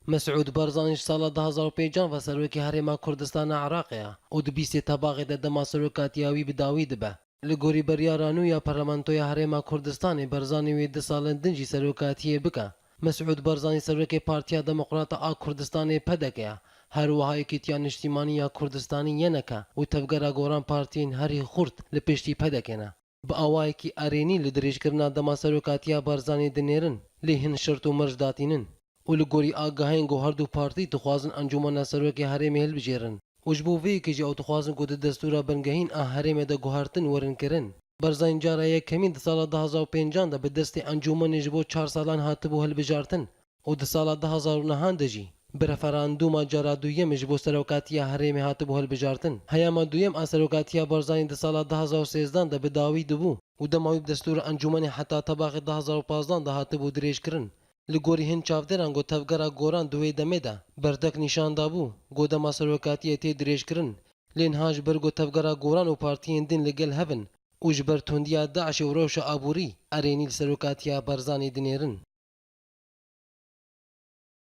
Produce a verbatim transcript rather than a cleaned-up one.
Mesûd Barzanî ji sala du hazar û pêncan ve serokê Herêma Kurdistana Iraqê ye û di bîstê Tebaxê de dema serokatiya wî bi dawî dibe. Li gorî biryara nû ya Parlamentoya Herêma Kurdistanê, Barzanî wê du salên din jî serokatiyê bike. Mesûd Barzanî serokê Partiya Demokrata a Kurdistanê, P D K, ye. Her wiha Yekîtiya Niştîmanî ya Kurdistanî, Y N K, û Tevgera Goran partiyên herî xurt li piştî P D K ne. Bi awayekî erênî li dirêjkirina dema serokatiya Barzanî dinêrin, lê hin şert û mirj datînin. Û li gorî agahên ku her du partî dixwazin encûmena serokê herêmê hilbijêrin û ji bo vê yekê jî ew dixwazin ku di destûra bingehîn a herêmê de guhertin werin kirin. Barzanî cara yekemîn di sala du hazar û pêncan de bi destê encûmenê ji bo çar salan hatibû hilbijartin û di sala du hazar û nehan de jî bi referandûma cara duyemê ji bo serokatiya herêmê hatibû hilbijartin. Heyama duyem a serokatiya Barzanî di sala du hazar û sêzdan de bi dawî dibû û dema wî bi destûra encûmenê heta Tebaxê du hazar û pazdan de hatibû dirêjkirin. Li gorî hin çavdêran ku Tevgera Goran di wê demê de berdek nîşan dabû ku dema serokatiyê tê dirêjkirin, lê niha ji ber ku Tevgera Goran û partiyên din li gel hev in û ji ber tundiya DAIŞê û rewşa aborî erênî li serokatiya Barzanî dinêrin.